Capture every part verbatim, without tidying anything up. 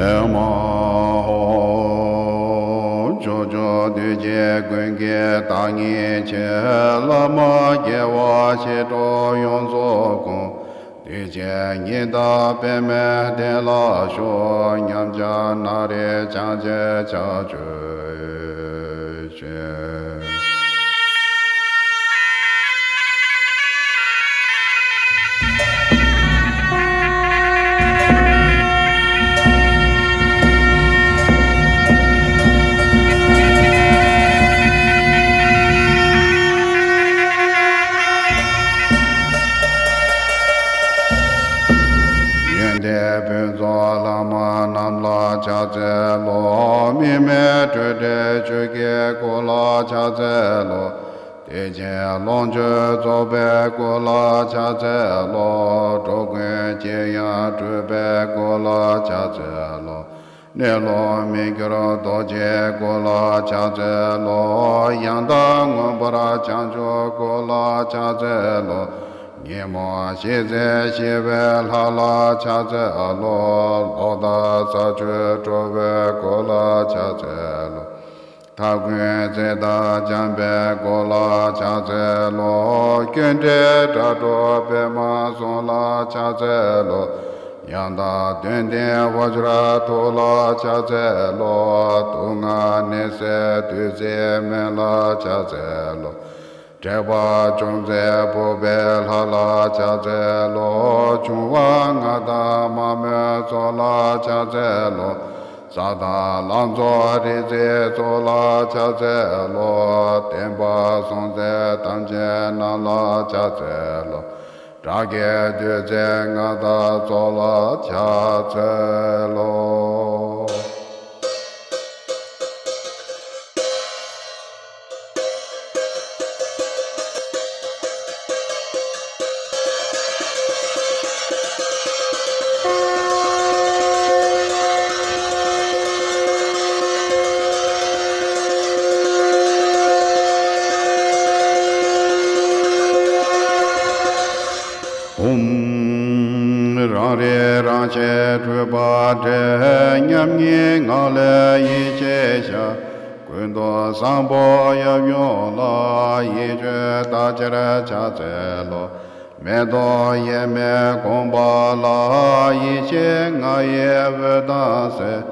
ཨེ་མ་ཧོ། ཕྱོགས་བཅུ་འདུས་བྱས་ཀུན་གྱི་བདག་ཉིད་ཆེ། བླ་མ་དགེ་བ་བཞི་སྒྲུབ་ཡོངས་སུ་བསྐོར། འདུས་བྱས་ཉི་ཟླ་པདྨའི་གདན་ལ་བཞུགས། ཉམས་ཆག་སྣ་རེ་སྦྱང་བྱེད་ཕྱག་མཆོད་ཅན། ཡོན་ཏན་ཕུན་ཚོགས་ལྷ་མོ་རྣམས་ལ་ཕྱག་འཚལ་ལོ། དམིགས་མེད་སྤྲོས་བྲལ་ཆོས་ཀྱི་སྐུ་ལ་ཕྱག་འཚལ་ལོ། བདེ་ཆེན་ལོངས་སྤྱོད་རྫོགས་པའི་སྐུ་ལ་ཕྱག་འཚལ་ལོ། འགྲོ་ཀུན་སྐྱོབ་ཡང་སྒྲུབ་པའི་སྐུ་ལ་ཕྱག་འཚལ་ལོ། གནས་ལུགས་མི་འགྱུར་རྡོ་རྗེའི་སྐུ་ལ་ཕྱག་འཚལ་ལོ། ཡང་དག་མངོན་པར་བྱང་ཆུབ་སྐུ་ལ་ཕྱག་འཚལ་ལོ། ཉོན་མོངས་ཞི་མཛད་ཞི་བའི་ལྷ་ལ་ཕྱག་འཚལ་ལོ། ལོག་ལྟ་ཟག་བཅས་སྒྲོལ་བའི་སྐུ་ལ་ཕྱག་འཚལ་ལོ། ཐབས་ཀུན་ཚེ་དང་འཇམ་པའི་སྐུ་ལ་ཕྱག་འཚལ་ལོ། སྐྱོན་བྲལ་སྒྲ་སྒྲོགས་པདྨ་ཚོགས་ལ་ཕྱག་འཚལ་ལོ། ཡང་དག་དོན་ལྡན་བཛྲ་དྷཱུ་ལ་ཕྱག་འཚལ་ལོ། དུག་ལྔ་ནད་སེལ་བདུད་རྩིའི་སྨན་ལ་ཕྱག་འཚལ་ལོ། དྲེགས་པ་འཇོམས་མཛད་ཕུར་པའི་ལྷ་ལ་ཕྱག་འཚལ་ལོ། འབྱུང་བ་ལྔ་དང་མ་མོའི་ཚོགས་ལ་ཕྱག་འཚལ་ལོ། ས་དང་ལམ་རྫོགས་རིག་འཛིན་ཚོགས་ལ་ཕྱག་འཚལ་ལོ། བསྟན་པ་སྲུང་མཛད་དམ་ཅན་རྣམས་ལ་ཕྱག་འཚལ་ལོ། དགྲ་བགེགས་བདུད་རྩི་མངའ་བདག་ཚོགས་ལ་ཕྱག་འཚལ་ལོ། ཧཱུྃ། རང་རིག་རང་གཤིས་སྤྲུལ་པ་སྒྲོལ། མཉམ་ཉིད་ངང་ལས་ཡེ་ཤེས་ཤར། ཀུན་ཏུ་བཟང་པོ་ཡབ་ཡུམ་ལ། ཡིད་དཔྱོད་བདག་ཕྱིར་ཕྱག་འཚལ་ལོ། མེ་ཏོག་གཡས་མས་བསྒོམས་པ་ལ། ཡེ་ཤེས་ལྔ་ཡི་འོད་མདངས་གསལ།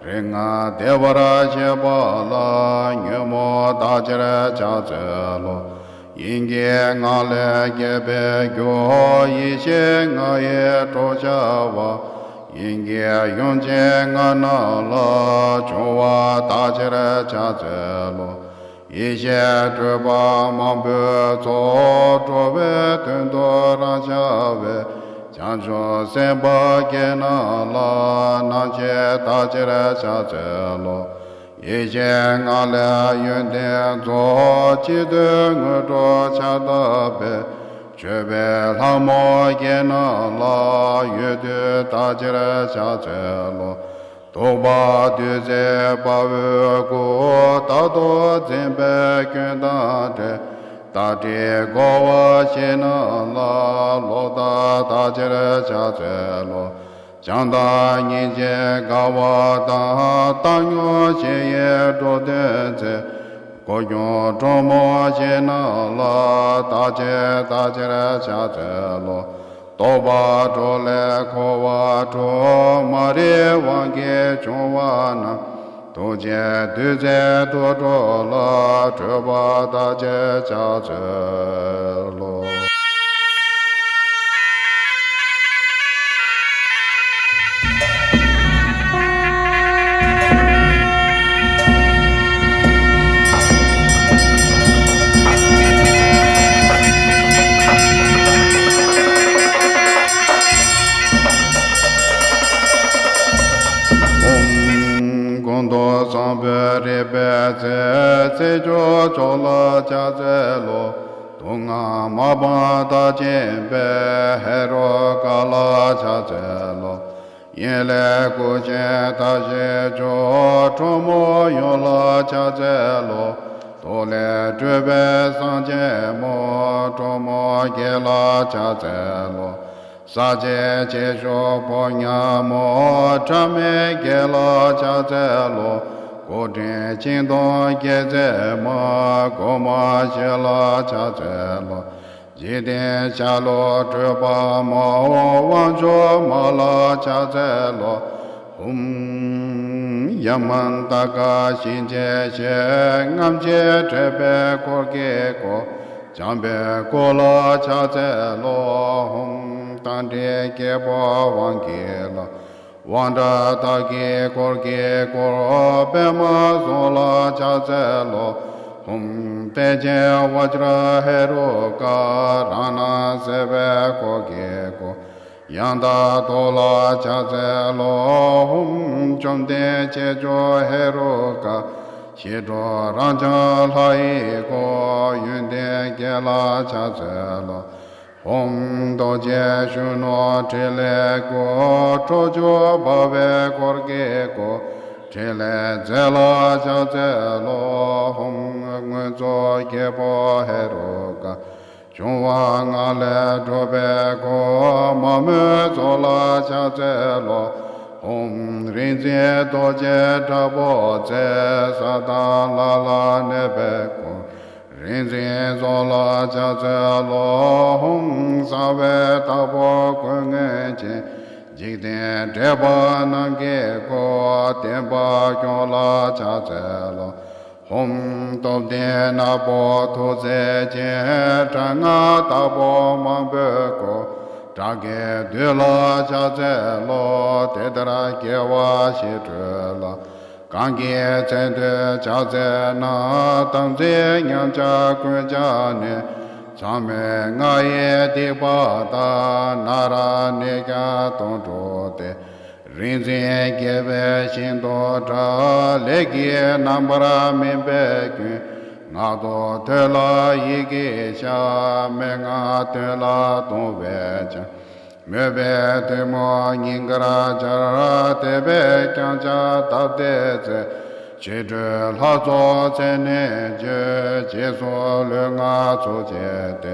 རིགས་ལྔ་བདེ་བར་གཤེགས་པ་ལ། ཉོན་མོངས་བདག་ཕྱིར་ཕྱག་འཚལ་ལོ། དབྱིངས་ཀྱི་ངང་ལས་སྐྱེས་པའི་རྒྱུ། ཡེ་ཤེས་ལྔ་ཡི་གྲོགས་ཤར་བ། དབྱིངས་ཀྱི་ཡུམ་ཆེན་ལྔ་རྣམས་ལ། འབྱུང་བ་བདག་ཕྱིར་ཕྱག་འཚལ་ལོ། ཡེ་ཤེས་སྤྲུལ་པ་མང་པོའི་ཚོགས། འགྲོ་བའི་དོན་དུ་རང་ཤར་བའི། བྱང་ཆུབ་སེམས་དཔའ་བརྒྱད་རྣམས་ལ། རྣམ་ཤེས་བདག་ཕྱིར་ཕྱག་འཚལ་ལོ། ཡེ་ཤེས་ལྔ་ལས་ཡོན་ཏན་རྫོགས། ཅི་འདོད་དངོས་གྲུབ་ཕྱག་བཏབ་པའི། མཆོད་པའི་ལྷ་མོ་བརྒྱད་རྣམས་ལ། འོད་དུ་བདག་ཕྱིར་ཕྱག་འཚལ་ལོ། གདུག་པ་བདུད་རྩིའི་དཔའ་བོའི་སྐུ། རྟག་ཏུ་འཛིན་པའི་སྐྱོན་དང་བྲལ། རྟ་དྲེལ་བསྒོ་བ་བཞི་རྣམས་ལ། ལོག་ལྟ་བདག་ཕྱིར་ཕྱག་འཚལ་ལོ། བྱམས་དང་སྙིང་རྗེ་དགའ་བ་དང་། བཏང་སྙོམས་ཞི་ཡི་འགྲོ་དོན་མཛད། སྒོ་སྐྱོང་གྲོགས་མོ་བཞི་རྣམས་ལ། བདག་ཕྱིར་བདག་ཕྱིར་ཕྱག་འཚལ་ལོ། རྟོག་པ་འགྲོ་ལས་འཁོར་བ་འཁྲུགས། མ་རིག་དབང་གིས་བྱུང་བ་རྣམས། ཐུགས་རྗེའི་བདུད་རྩིས་དུད་འགྲོ་ལ། སྒྲོལ་བར་བདག་ཕྱིར་ཕྱག་འཚལ་ལོ། ཧཱུྃ། ཀུན་ཏུ་བཟང་པོའི་རིག་པའི་རྩལ། རྩེ་སྦྱོར་མཆོག་ལ་ཕྱག་འཚལ་ལོ། དུག་ལྔ་མ་སྤངས་བདག་བྱིན་པའི། ཧེ་རུ་ཀ་ལ་ཕྱག་འཚལ་ལོ། དབྱིངས་ལས་སྐུ་བཞེངས་མཐའ་བཞི་སྤྱོད། ཁྲོ་མོ་ཡུམ་ལ་ཕྱག་འཚལ་ལོ། ཐུགས་ལས་སྤྲུལ་པའི་གསང་ཆེན་མོ། ཁྲོ་མོ་བརྒྱད་ལ་ཕྱག་འཚལ་ལོ། ས་དཔྱད་ཆེ་ཤོས་ཕོ་ཉ་མོ། ཕྲ་མེན་དགེ་ལ་ཕྱག་འཚལ་ལོ། སྐུ་ཕྲེང་ཆེན་དང་རྒྱལ་མཚན་མ། གོང་མ་ཞི་ལ་ཕྱག་འཚལ་ལོ། འཇིག་རྟེན་ཆ་ལུགས་སྤྲུལ་པ་མ། དབང་ཕྱུག་མ་ལ་ཕྱག་འཚལ་ལོ། ཧཱུྃ། ཡ་མ་ཏ་ཀ་གཤིན་རྗེའི་གཤེད། རྔམ་བརྗིད་ཁྲོས་པའི་འཁོར་གྱིས་བསྐོར། འཇམ་དཔལ་སྐུ་ལ་ཕྱག་འཚལ་ལོ། ཧཱུྃ། རྟ་མགྲིན་སྐྱེས་བུ་དབང་གི་ལྷ། དབང་དྲག་དར་གྱི་གུར་གྱིས་བསྐོར། པདྨ་འཛིན་ལ་ཕྱག་འཚལ་ལོ། ཧཱུྃ། དཔལ་ཆེན་བཛྲ་ཧེ་རུ་ཀ། རང་སྣང་སྲིད་པའི་འཁོར་གྱིས་བསྐོར། ཡང་དག་མཐོང་ལ་ཕྱག་འཚལ་ལོ། ཧཱུྃ། བཅོམ་ལྡན་ཆེ་མཆོག་ཧེ་རུ་ཀ། ཞི་ཁྲོ་རབ་འབྱམས་ལྷ་ཡི་སྐུ། ཡོན་ཏན་བརྒྱད་ལ་ཕྱག་འཚལ་ལོ། ཧཱུྃ། རྡོ་རྗེ་གཞོན་ནུ་ཕྲིན་ལས་སྐུ། ཁྲོ་ཆུ་འབར་བའི་འཁོར་གྱིས་བསྐོར། ཕྲིན་ལས་རྫས་ལ་ཕྱག་འཚལ་ལོ། ཧཱུྃ། མངོན་རྫོགས་སྐྱེས་བུ་ཧེ་རུ་ཀ། འབྱུང་བ་ལྔ་ལས་གྲུབ་པའི་སྐུ། མ་རྨོས་གཟུགས་ལ་ཕྱག་འཚལ་ལོ། ཧཱུྃ། རིག་འཛིན་རྡོ་རྗེ་དྲག་པོ་རྩལ། ས་དང་ལྷ་ལ་གནས་པའི་སྐུ། རིག་འཛིན་གཟུགས་ལ་ཕྱག་འཚལ་ལོ། ཧཱུྃ། གསང་བའི་བདག་པོ་སྐུ་མངོན་ཅན། འཇིག་རྟེན་དྲེགས་པ་རྣམས་ཀྱི་སྐུ། བསྟན་པ་སྐྱོང་ལ་ཕྱག་འཚལ་ལོ། ཧཱུྃ། སྟོབས་ལྡན་ནག་པོ་ཐུགས་རྗེ་ཅན། དྲག་སྔགས་བདག་པོ་མང་པོའི་སྐུ། དགྲ་བགེགས་བདུད་ལ་ཕྱག་འཚལ་ལོ། དེ་ལྟར་རྒྱལ་བ་ཞི་ཁྲོའི་ལྷ། གང་གི་མཚན་ཐོས་ཕྱག་འཚལ་ན། དམ་ཚིག་ཉམས་ཆག་ཀུན་བྱང་ནས། མཚམས་མེད་ལྔ་ཡི་སྡིག་པ་དག། ནཱ་རོ་ནི་ཀ་དོང་སྤྲུགས་ཏེ། རིག་འཛིན་དགྱེས་པའི་ཞིང་དུ་གྲགས། ལས་ཀྱི་རྣམ་པར་སྨིན་པའི་རྒྱུན། ངག་ཏུ་ཐོས་ལ་ཡི་གེ་ཤར། མན་ངག་འདོན་ལ་གདུང་བས་ཀྱང་། མོས་པའི་ཐུན་མོང་སྙིང་གར་འཆར། དད་པས་བརྐྱང་ཕྱག་བཏབ་སྟེ་བརྩེ། ཞི་ཁྲོའི་ལྷ་ཚོགས་མཚན་ནས་བརྗོད། རྗེས་སུ་ལུས་ངག་ཚོགས་བཅས་ཏེ།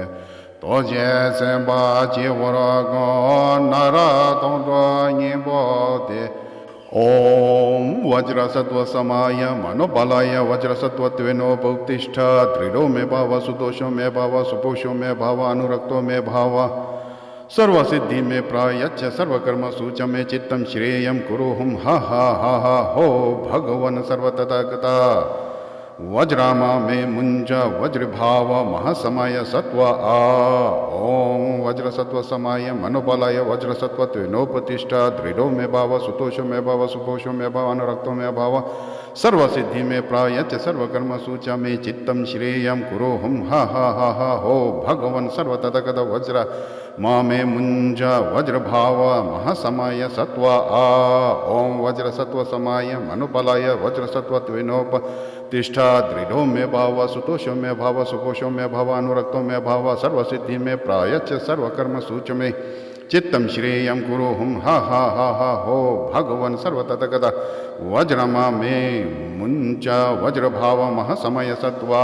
རྡོ་རྗེ་སེམས་དཔའ་སྤྱི་བོར་བསྐོར། ནཱ་རོ་དོང་སྤྲུགས་སྙིང་པོ་འདི། ॐ वज्रसत्त्वसमाय मनोबलाय वज्रसत्त्वत्वेनोपतिष्ठ। दृढो मे भव सुतोषो मे भव सुपोषो मे भव अनुरक्तो मे भव। सर्वसिद्धि मे प्रयच्छ सर्वकर्मसु च मे चित्तं श्रेयं कुरु हुं ह ह ह ह हो भगवन् सर्वतथागत। वज्रमा मे मुञ्च वज्रभाव महासमय सत्त्व आ। ॐ वज्रसत्त्वसमाय मनोबलाय वज्रसत्त्वत्वेनोपतिष्ठ। दृढो मे भव सुतोषो मे भव सुपोषो मे भव अनुरक्तो मे भव। सर्वसिद्धि मे प्रयच्छ सर्वकर्मसु च मे चित्तं श्रेयं कुरु हुं ह ह ह ह हो भगवन् सर्वतथागत। वज्रमा मे मुञ्च वज्रभाव महासमय सत्त्व आ। ॐ वज्रसत्त्वसमाय मनोबलाय वज्रसत्त्वत्वेनोपतिष्ठ। दृढो मे भव सुतोषो मे भव सुपोषो मे भव अनुरक्तो मे भव। सर्वसिद्धि मे प्रयच्छ सर्वकर्मसु च मे चित्तं श्रेयं कुरु हुं ह ह ह ह हो भगवन् सर्वतथागत। वज्रमा मे मुञ्च वज्रभाव महासमय सत्त्व आ।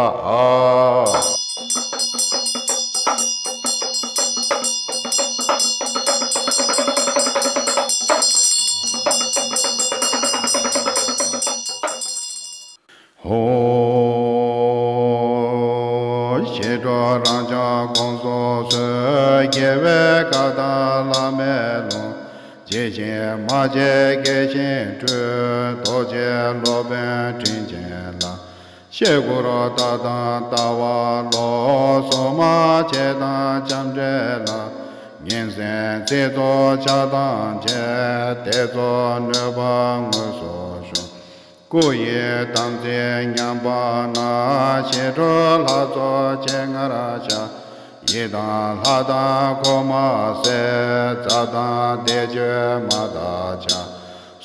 ཧོ། ཞི་ཁྲོ་རབ་འབྱམས་དགོངས་སུ་གསོལ། རྒྱལ་བའི་བཀའ་དང་བླ་མའི་ལུང་། ཇི་བཞིན་སྨྲ་བྱེད་དགེ་ཞིང་སྤྲུལ། རྡོ་རྗེ་སློབ་དཔོན་དྲིན་ཅན་ལགས། སྐྱེ་དགུར་བདག་དང་ལྟ་བ་ལོག། སྲུང་མ་བྱེད་དང་ལྕམ་དྲལ་ལ། ཉིན་མཚན་ཚིག་རྩུབ་ཕྱག་དང་བཅས། དེ་ཚོགས་ནུས་པ་དངོས་སུ་ཤོག། སྐུ་ཡི་དམ་ཚིག་ཉམས་པ་ན། ཞི་ཁྲོའི་ལྷ་ཚོགས་ཁྱེད་སྔར་ཤར། ཡི་དམ་ལྷ་དང་འཁོར་དམག་བསད། ཛ་དང་བདེ་སྤྱོད་མ་དག་བྱ།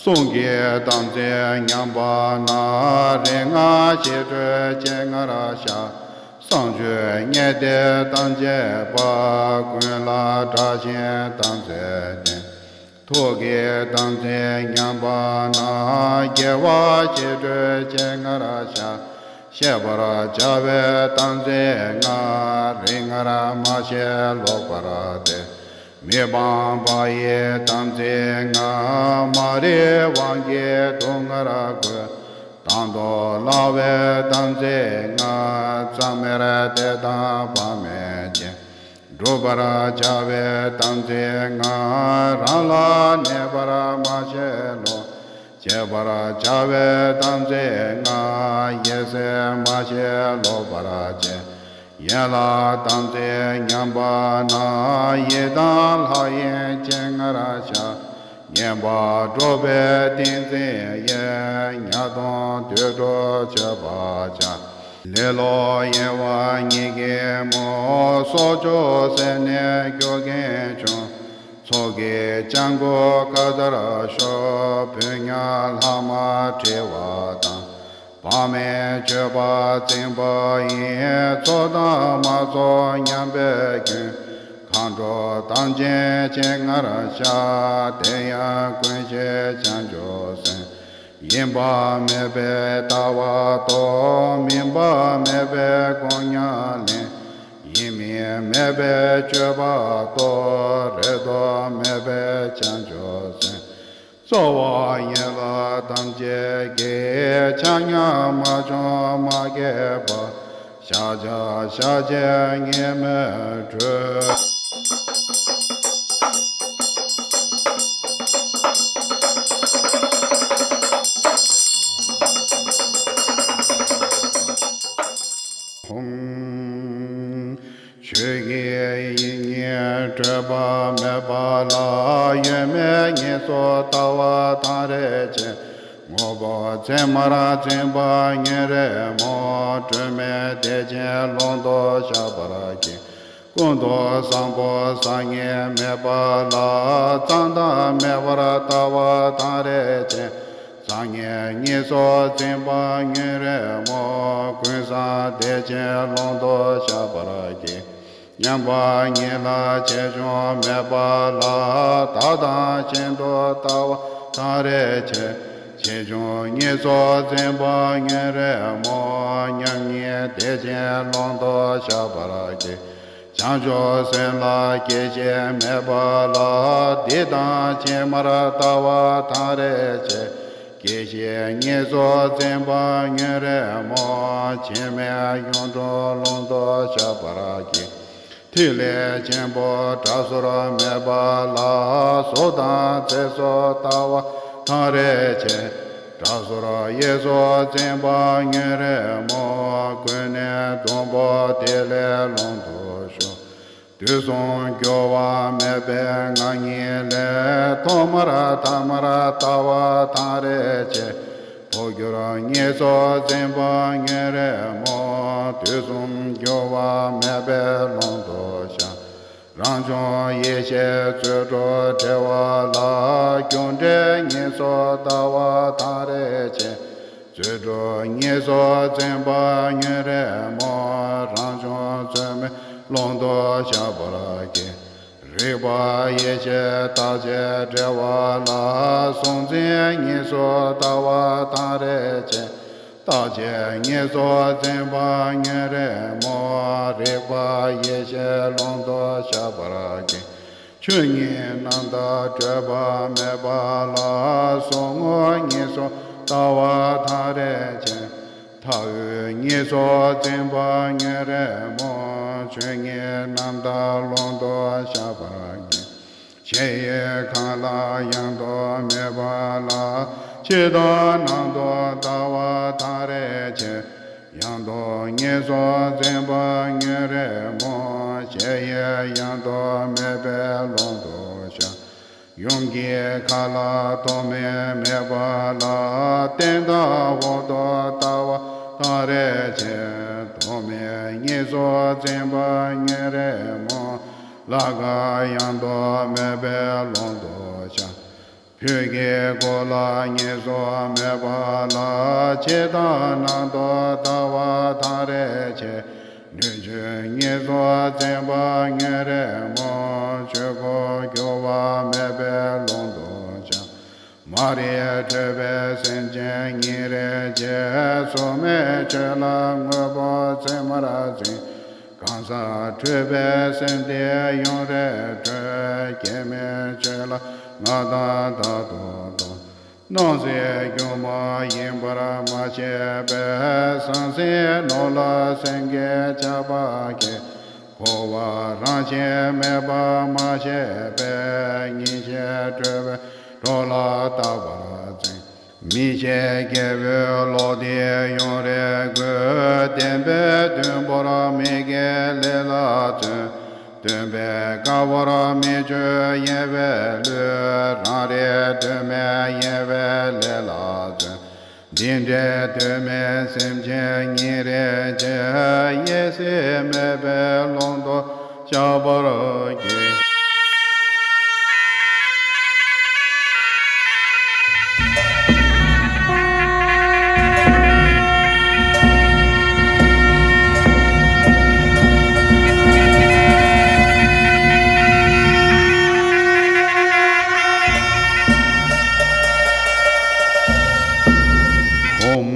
གསུང་གི་དམ་ཚིག་ཉམས་པ་ན། རིག་སྔགས་ཞི་ཁྲོ་ཁྱེད་སྔར་ཤར། གསང་སྤྱོད་བརྙས་ཏེ་དམ་བཅས་པ། ཀུན་ལ་སྐྲག་ཤིང་དམ་རྫས་བསྟེན། ཐུགས་ཀྱི་དམ་ཚིག་ཉམས་པ་ན། རྒྱལ་བ་ཞི་ཁྲོ་ཁྱེད་སྔར་ཤར། བཤད་པར་བྱ་བའི་དམ་ཚིག་ལྔ། རིགས་ལྔར་སྨྲ་ཤེས་ལོག་པར་སྟེ། མི་སྤང་བ་ཡི་དམ་ཚིག་ལྔ། མ་རིག་དབང་གིས་སྡུག་བསྔལ་བཀོད། དང་དུ་བླང་བའི་དམ་ཚིག་ལྔ། ཙམ་མེར་དད་དང་བག་མེད་ཀྱིས། བསྒྲུབ་པར་བྱ་བའི་དམ་ཚིག་ལྔ། རང་ལ་གནས་པར་མ་བྱེད་བློ། བྱེད་པར་བྱ་བའི་དམ་ཚིག་ལྔ། ཡེ་ཤེས་མ་སྐྱེས་ལོག་པར་སྐྱེས། ཡན་ལག་དམ་ཚིག་ཉམས་པ་ན། ཡི་དམ་ལྷ་ཡི་སྤྱན་སྔར་བཤགས། ཉེས་པ་སྒྲོགས་པའི་ཏིང་འཛིན་གྱིས། ཉ་སྟོང་དུད་འགྲོ་མཆོད་པར་བྱ། ལེ་ལོ་གཡེང་བ་ཉིད་ཀྱི་མུ། སྲོག་གཅོད་ཟས་ནས་སྐྱོབ་མཁན་ཆུང་། ཚོགས་ཀྱི་སྤྱང་ཀུ་ཁ་མཚར་ཤོག། བུད་ཉག་ལྷག་མ་འཁྲིལ་བ་དང་། བག་མེད་སྤྱོད་པ་འཛིན་པ་ཡིས། ཚོགས་དང་མ་ཚོགས་མཉམ་པའི་སྐྱོན། མཁའ་འགྲོ་དམ་ཅན་སྤྱན་སྔར་བཤགས། དེ་ཡང་ཀུན་གཞི་བྱང་ཆུབ་སེམས། ཡིན་པ་མེད་པའི་ལྟ་བ་རྟོགས། མིན་པ་མེད་པའི་དགོངས་ཉམས་ལེན། ཡིན་མིན་མེད་པའི་སྤྱོད་པ་རྟོགས། རེ་དོགས་མེད་པའི་བྱང་ཆུབ་སེམས། རྩ་བ་ཡན་ལག་ཐམས་ཅད་ཀྱི། ཆ་མཉམ་མ་བྱུང་མ་སྐྱེས་པ། ཤཱཀྱ་ཤཱཀྱའི་ཉེས་དམིགས་གྲོལ། ཧཱུྃ། ཆོས་ཀྱི་དབྱིངས་ཉིད་སྤྲོས་པ་མེད་པ་ལ། ཡོད་མེད་གཉིས་སུ་ལྟ་བ་དང་རེག་བྱས། དངོས་པོ་མཚན་མར་འཛིན་པ་ཉོན་རེ་སྨོད། སྤྲོས་མེད་བདེ་ཆེན་ཀློང་དུ་ཤར་བར་བགྱི། ཀུན་ཏུ་བཟང་པོ་བཟང་ངན་མེད་པ་ལ། བཟང་དང་མེད་པར་ལྟ་བ་དང་རེག་བྱས། བཟང་ངན་གཉིས་སུ་འཛིན་པ་ཉོན་རེ་སྨོད། ཀུན་བཟང་བདེ་ཆེན་ཀློང་དུ་ཤར་བར་བགྱི། མཉམ་པ་ཉིད་ལ་ཆེ་ཆུང་མེད་པ་ལ། བདག་དང་གཞན་དུ་ལྟ་བ་དང་རེག་བྱས། ཆེ་ཆུང་གཉིས་སུ་འཛིན་པ་ཉོན་རེ་སྨོད། མཉམ་ཉིད་བདེ་ཆེན་ཀློང་དུ་ཤར་བར་བགྱི། བྱང་ཆུབ་སེམས་ལ་སྐྱེ་ཤི་མེད་པ་ལ། འདི་དང་ཕྱི་མར་ལྟ་བ་དང་རེག་བྱས། སྐྱེ་ཤི་གཉིས་སུ་འཛིན་པ་ཉོན་རེ་སྨོད། འཆི་མེད་གཡུང་དྲུང་ཀློང་དུ་ཤར་བར་བགྱི། ཐིག་ལེ་ཆེན་པོ་དྲག་ཟུར་མེད་པ་ལ། གཟུགས་དང་ཚེ་སྲོག་ལྟ་བ་དང་རེག་བྱས། དྲག་ཟུར་གཡས་སུ་འཛིན་པ་ཉོན་རེ་སྨོད། ཀུན་ནས་སྡོང་པོ་དེ་ལས་ལོང་དུ་ཞུགས། དུས་གསུམ་འགྱུར་བ་མེད་པའི་ངང་ཉིད་ལས། ཐོག་མར་ཐ་མར་ལྟ་བ་དང་རེག་བྱས། ཐོག་གྱུར་གཉིས་སུ་འཛིན་པ་ཉོན་རེ་སྨོད། དུས་གསུམ་འགྱུར་བ་མེད་པའི་ཀློང་དུ་ཤར། རང་བྱུང་ཡེ་ཤེས་རྩོལ་བསྒྲུབ་བྲལ་བ་ལ། རྒྱུ་འབྲས་གཉིས་སུ་ལྟ་བ་དང་རེག་བྱས། རྩོལ་བསྒྲུབ་གཉིས་སུ་འཛིན་པ་ཉོན་རེ་སྨོད། རང་བྱུང་རྩོལ་མེད་ཀློང་དུ་ཤར་བར་བགྱི། རིག་པ་ཡེ་ཤེས་རྟག་ཆད་བྲལ་བ་ལ། གཟུང་འཛིན་གཉིས་སུ་ལྟ་བ་དང་རེག་བྱས། རྟག་ཆད་གཉིས་སུ་འཛིན་པ་ཉོན་རེ་སྨོད། རིག་པ་ཡེ་ཤེས་ཀློང་དུ་ཤར་བར་བགྱི། ཆོས་ཉིད་རྣམ་དག་སྤྲོས་པ་མེད་པ་ལ། གཟུང་ངོ་གཉིས་སུ་ལྟ་བ་དང་རེག་བྱས། མཐའ་དབུས་གཉིས་སུ་འཛིན་པ་ཉོན་རེ་སྨོད། ཆོས་ཉིད་རྣམ་དག་ཀློང་དུ་ཤར་བར་བགྱི། གཞལ་ཡས་ཁང་ལ་ཡང་དུ་མེད་པ་ལ། ཕྱི་དང་ནང་དུ་ལྟ་བ་དང་རེག་བྱས། ཡང་དུ་གཉིས་སུ་འཛིན་པ་ཉོན་རེ་སྨོད། གཞལ་ཡས་ཡང་དུ་མེད་པའི་ཀློང་དུ་ཤར། ཡུམ་གྱི་མཁའ་ལ་ཐོགས་མེད་མེད་པ་ལ། སྟེང་དང་འོག་ཏུ་ལྟ་བ་དང་རེག་བྱས། ཐོགས་མེད་གཉིས་སུ་འཛིན་པ་ཉོན་རེ་སྨོད། ལྷ་ཁང་ཡང་དུ་མེད་པའི་ཀློང་དུ་ཤར། ཕུད་ཀྱི་གུ་ལ་གཉིས་སུ་མེད་པ་ལ། ཕྱི་དང་ནང་དུ་ལྟ་བ་དང་རེག་བྱས། སྣོད་བཅུད་གཉིས་སུ་འཛིན་པ་ཉོན་རེ་སྨོད། ཆོས་སྐུ་འགྱུར་བ་མེད་པའི་ཀློང་དུ་ཤར། མ་རིག་ཁྲོས་པའི་སེམས་ཅན་ཉེ་རེག་བྱས། གཟུགས་མེད་ཆོས་ལ་དངོས་པོ་མཚན་མར་འཛིན། གང་ཟག་འཁྲུལ་པའི་སེམས་དེ་ཡུན་རིང་གྲོལ། སྐྱེ་མེད་ཆོས་ལ་ང་དང་ལྟ་རྟོག་དང་། སྣང་སྲིད་སྒྱུ་མ་ཡིན་པར་མ་ཤེས་པས། ཟང་ཟིང་ནོར་ལ་སེམས་ཀྱིས་ཆགས་པ་སྐྱེ། འཁོར་བ་རང་བཞིན་མེད་པར་མ་ཤེས་པས། ཉིན་ཤས་གྲོལ་བའི་གྲོགས་ལ་བལྟ་བར་འཛིན། མི་ཤེས་སྐྱེ་བོའི་བློ་འདི་ཡུན་རིང་རྒུད། བདེན་པའི་དོན་པོར་མི་སྐྱེ་ལས་ལ་བརྩོན། སྟོན་པས་དཀའ་བར་མི་བྱོས་གཡེང་བའི་བློས། རང་རིག་དོན་མེད་གཡེང་བའི་ལས་ལ་བརྩོན། འདི་འདྲའི་དོན་མེད་སེམས་ཅན་ཉིན་རེ་བྱེད། གཡེང་ཟེར་མེད་པའི་ཀློང་དུ་ཤར་བར་གྱིས། ཧཱུྃ།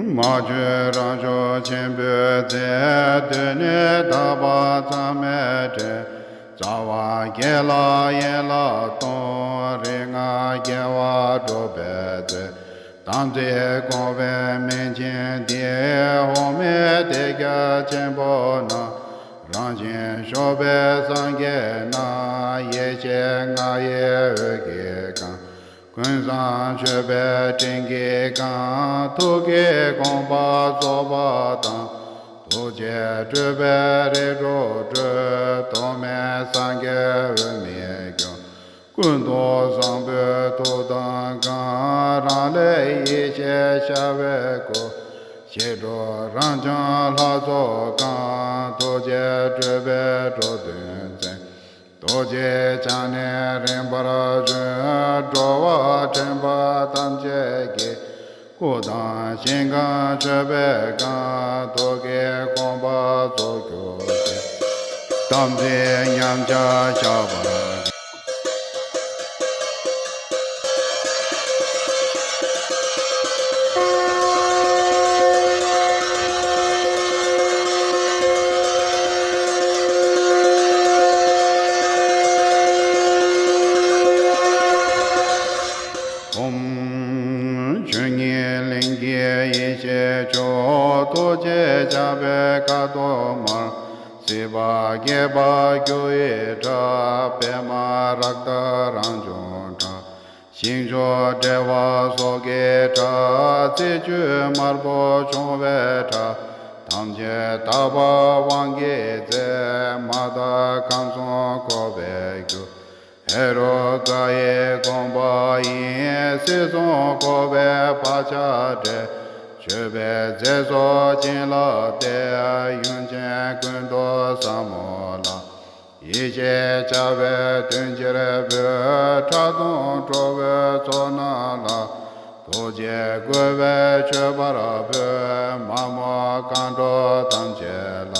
མ་བཅོས་རང་བྱུང་ཆེན་པོའི་རྩལ། གདོད་ནས་དག་པ་མཚམས་མེད་འདྲེན། རྩ་བ་གྱེན་ལ་ཡན་ལག་སྟོང་། རིགས་ལྔ་རྒྱལ་བ་སྒྲོག་པའི་རྩལ། དམ་ཚིག་སྐོང་བའི་མན་ཆད་འདི། འོག་མིན་གཏད་རྒྱ་ཆེན་པོ་རྣམས། རང་བཞིན་ཤོར་བའི་སངས་རྒྱས་རྣམས། ཡེ་ཤེས་ལྔ་ཡི་འོད་ཀྱིས་གང་། ཀུན་བཟང་མཆོད་པའི་སྤྲིན་གྱིས་གང་། ཐུགས་ཀྱི་དགོངས་པ་རྫོགས་པ་དང་། ཐུགས་རྗེས་སྤྲུལ་པའི་རིགས་དྲུག་སྤྲུལ། ཐོགས་མེད་སངས་རྒྱས་འོད་མི་འགྱུར། ཀུན་ཏུ་བཟང་པོའི་ཐུགས་དམ་བསྐང་། རང་ལས་ཡེ་ཤེས་ཤར་བའི་སྐུ། ཞི་ཁྲོ་རབ་འབྱམས་ལྷ་ཚོགས་གང་། ཐུགས་རྗེས་སྤྲུལ་པའི་འགྲོ་དོན་མཛད། རྡོ་རྗེ་འཆང་ནས་རིམ་པར་བྱོན། འགྲོ་བ་འདྲེན་པ་ཐམས་ཅད་ཀྱི། སྐུ་དང་ཞིང་ཁམས་མཆོད་པས་གང་། ཐུགས་ཀྱི་དགོངས་པ་རྫོགས་གྱུར་ཅིག། དམ་ཚིག་ཉམས་ཆག་བཤགས་པར། ཧཱུྃ། ཆོས་ཉིད་གླིང་གི་ཡེ་ཤེས་མཆོག། ཐུགས་རྗེས་ཆགས་པའི་ཁ་དོག་དམར། སྲིད་པ་བསྐལ་པར་རྒྱུ་ཡི་ཁྲག། པདྨ་རཀྟ་རང་བྱུང་ཁྲག། ཞིང་མཆོག་འབྲེལ་བ་སོགས་ཀྱི་ཁྲག། རྩི་བཅུད་དམར་པོ་བྱུང་བའི་ཁྲག། ཐམས་ཅད་དག་པ་དབང་གི་རྩལ། མ་དག་ཁམས་གསུམ་འཁོར་བའི་རྒྱུ། ཧེ་རུ་ཀ་ཡི་དགོངས་པ་ཡིས། སྲིད་གསུམ་འཁོར་བའི་བག་ཆགས་བྲལ། མཆོད་པའི་རྫས་སོགས་བྱིན་བརླབས་ཏེ། ཡུམ་ཆེན་ཀུན་ཏུ་ཟབ་མོ་ལ། ཡེ་ཤེས་འཆར་བའི་དོན་ཕྱིར་འབུལ། ཁྲག་འཐུང་ཁྲོ་བོའི་ཚོགས་རྣམས་ལ། ཐུགས་རྗེས་བསྐུལ་བས་མཆོད་པར་འབུལ། མ་རྨོས་མཁའ་འགྲོ་ཐམས་ཅད་ལ།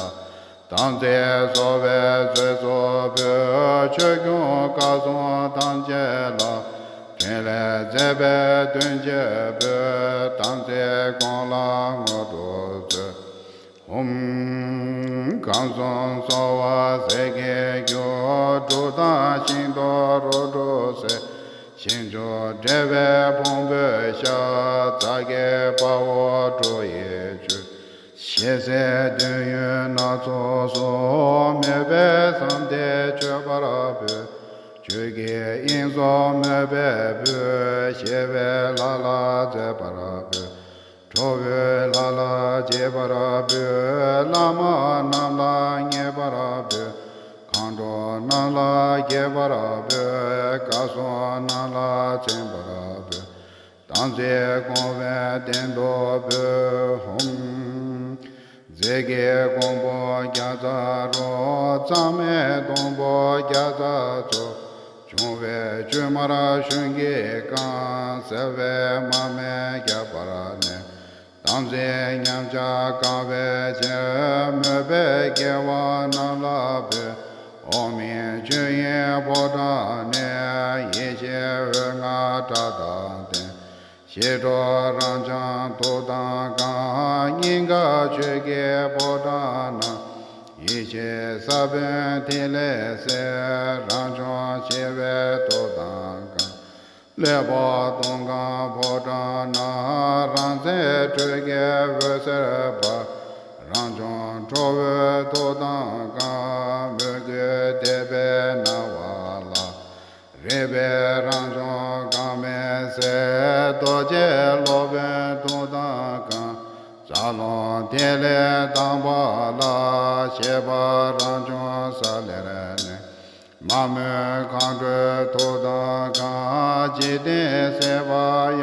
དམ་ཚིག་གསོ་བའི་མཛོད་ཚོགས་འབུལ། ཆོས་སྐྱོང་བསྐང་གསོ་ཐམས་ཅད་ལ། ཕྲིན་ལས་མཛད་པའི་དོན་ཕྱིར་འབུལ། དམ་ཚིག་སྐོང་ལ་དངོས་གྲུབ་སྩོལ། ཧཱུྃ། ཁམས་གསུམ་གསོ་བ་ཟས་ཀྱི་རྒྱུ། འབྲུ་དང་ཤིང་ཏོག་རོ་བྲུ་ཟས། ཞིང་མཆོག་འབྲེལ་བའི་ཕུང་པོའི་ཤ། རྩ་བརྒྱད་དཔའ་བོ་བྲུ་ཡི་བཅུད། ཞལ་ཟས་འདོད་ཡོན་སྣ་ཚོགས་སོགས། མོས་པས་བསམས་ཏེ་མཆོད་པར་འབུལ། ཆོས་ཀྱི་དབྱིངས་སུ་མོས་པས་འབུལ། ཞེས་པས་ལྷ་ལ་མཛེས་པར་འབུལ། ཁྲོ་བོའི་ལྷ་ལ་རྒྱས་པར་འབུལ། ལྷ་མ་རྣམས་ལ་མཉེས་པར་འབུལ། མཁའ་འགྲོ་རྣམས་ལ་དགྱེས་པར་འབུལ། བསྐང་གསོ་རྣམས་ལ་མཚན་པར་འབུལ། དམ་ཚིག་སྐོང་བའི་རྟེན་དུ་འབུལ། ཧཱུྃ། རྫས་ཀྱི་ཀོང་བུ་བརྒྱ་རྩ་དྲུག། རྩ་མེད་སྡོང་པོ་བརྒྱ་རྩ་གཙུག། འབྱུང་བའི་བཅུད་མར་ཞུན་གྱིས་བཀང་། སེལ་བའི་མར་མེ་བརྒྱ་པར་མནན། དམ་ཚིག་ཉམས་ཆག་བསྐང་བའི་ཕྱིར། མོས་པས་དགེ་བ་རྣམས་ལ་འབུལ། འོག་མིན་ཆོས་དབྱིངས་ཕོ་བྲང་ནས། ཡེ་ཤེས་འོད་ལྔ་སྒྲ་དང་ལྡན། ཞི་ཁྲོ་རང་བྱུང་ཐུགས་དམ་བསྐང་། སྙིང་ག་ཆོས་ཀྱི་ཕོ་བྲང་ན། ཡེ་ཤེས་ས་བོན་ཐིག་ལེ་གསལ། རང་བྱུང་ཞི་བའི་ཐུགས་དམ་བསྐང་། ཀླད་པ་སྟོང་གང་ཕོ་བྲང་ན། རང་མཚན་སྤྲོས་བྲལ་འོད་གསལ་འབར། རང་བྱུང་ཁྲོ་བོའི་ཐུགས་དམ་བསྐང་། མོས་གུས་དད་པས་གནང་བ་ལ། རིག་པའི་རང་བྱུང་འགག་མེད་གསལ། རྡོ་རྗེ་སློབ་དཔོན་ཐུགས་དམ་བསྐང་། རྩ་རླུང་ཐིག་ལེ་དྭངས་པ་ལ། ཤེས་པ་རང་བྱུང་ས་ལེར་གནས། མ་མོའི་མཁའ་འགྲོའི་ཐུགས་དམ་བསྐང་། འཇིག་རྟེན་སྲིད་པ་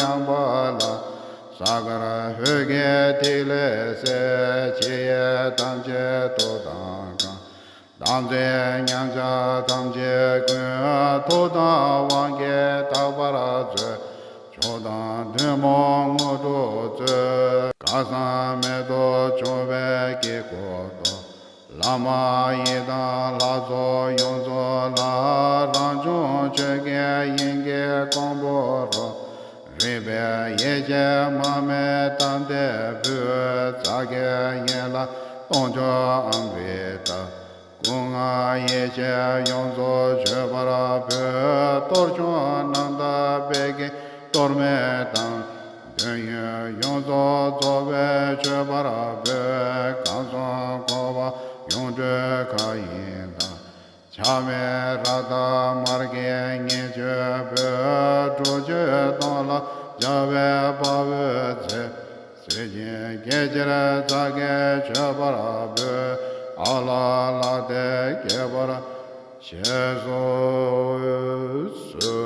ཡངས་པ་ལ། ས་གར་ཧཱུྃ་གི་ཐིག་ལེ་གསལ། ཕྱི་ཡི་ཐམས་ཅད་ཐུགས་དམ་བསྐང་། དམ་ཚིག་ཉམས་ཆག་ཐམས་ཅད་ཀུན། ཐུགས་དམ་དབང་གིས་དག་པར་མཛོད། མཆོག་དང་ཐུན་མོང་དངོས་གྲུབ་སྩོལ། སྐལ་བཟང་མེ་ཏོག་འཕྱུར་བའི་དཀྱིལ་འཁོར་དུ། བླ་མ་ཡི་དམ་ལྷ་ཚོགས་ཡོངས་རྫོགས་ལ། རང་བྱུང་ཆོས་ཀྱི་དབྱིངས་ཀྱི་ཀོང་བུ་རུ། རིག་པའི་ཡེ་ཤེས་མར་མེ་དམ་མཐས་ཕུལ། ཕྱག་གི་ཡན་ལག་སྟོང་ཕྲག་ཨམ་བི་ཏ། སྐུ་ལྔ་ཡེ་ཤེས་ཡོངས་རྫོགས་མཆོད་པར་འབུལ། གཏོར་ཆུང་རྣམ་དག་སྤེལ་གྱིན་གཏོར་མའི་དང་། འདོད་ཡོན་ཡོངས་རྫོགས་རྫོགས་པའི་མཆོད་པར་འབུལ། གང་གསུང་གོ་བ་ཡོངས་གྲོལ་མཁའ་དབྱིངས་དང་། ཆགས་མེད་རཀྟ་དམར་གྱི་ཉེར་སྤྱོད་འབུལ། དྲུག་ཅུ་སྟོང་ལ་སྦྱར་བའི་དཔའ་བོའི་རྩེ། གཟི་བྱིན་སྐད་ཅིག་ཕྱག་གིས་མཆོད་པར་འབུལ། ཨ་ལ་ལ་དེ་བསྐྱེད་པར་བཞེས་སུ་གསོལ།